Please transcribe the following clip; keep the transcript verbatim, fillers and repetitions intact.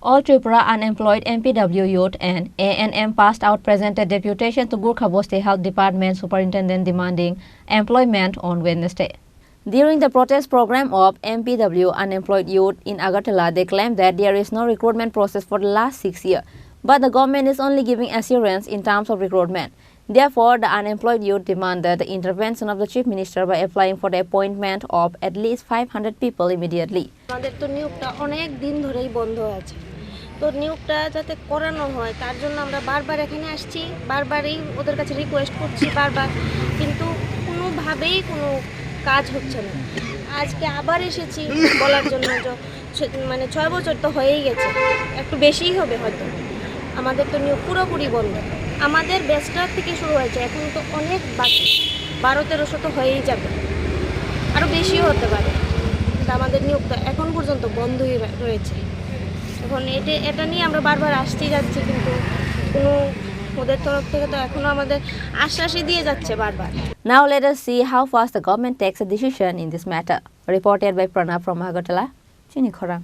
All Tripura unemployed M P W youth and A N M passed out presented deputation to Gorkha Bosti Health Department Superintendent demanding employment on Wednesday. During the protest program of M P W unemployed youth in Agartala, they claimed that there is no recruitment process for the last six years, but the government is only giving assurance in terms of recruitment. Therefore, the unemployed youth demanded the intervention of the Chief Minister by applying for the appointment of at least five hundred people immediately. আমাদের তো নিয়োগটা অনেক দিন ধরেই বন্ধ আছে। তো নিয়োগটা যাতে করানো হয়, তার জন্য আমরা বারবার এখানে আসছি, বারবারই ওদের কাছে রিকোয়েস্ট করছি, বারবার, কিন্তু কোনোভাবেই কোনো কাজ হচ্ছে না। আজকে আবার এসেছি বলার জন্য যে ছ-, মানে, ছয় বছর তো হয়েই গেছে, একটু বেশিই হবে হয়তো। আমাদের তো নিয়োগ পুরোপুরি বন্ধ। আমাদের ব্যাচটা থেকে শুরু হয়েছে, এখন তো অনেক বাকি, বারো তেরোশো তো হয়েই যাবে, আরও বেশিও হতে পারে। কিন্তু আমাদের নিয়োগটা এখন পর্যন্ত বন্ধই রা-, রয়েছে। এখন এটা, এটা নিয়ে আমরা বারবার আসছি যাচ্ছি, কিন্তু কোনো ওদের তরফ থেকে তো এখনও আমাদের আশ্বাসই দিয়ে যাচ্ছে বারবার। Now let us see how fast the government takes a decision in this matter. Reported by Pranab from Agartala, Chini Khorang.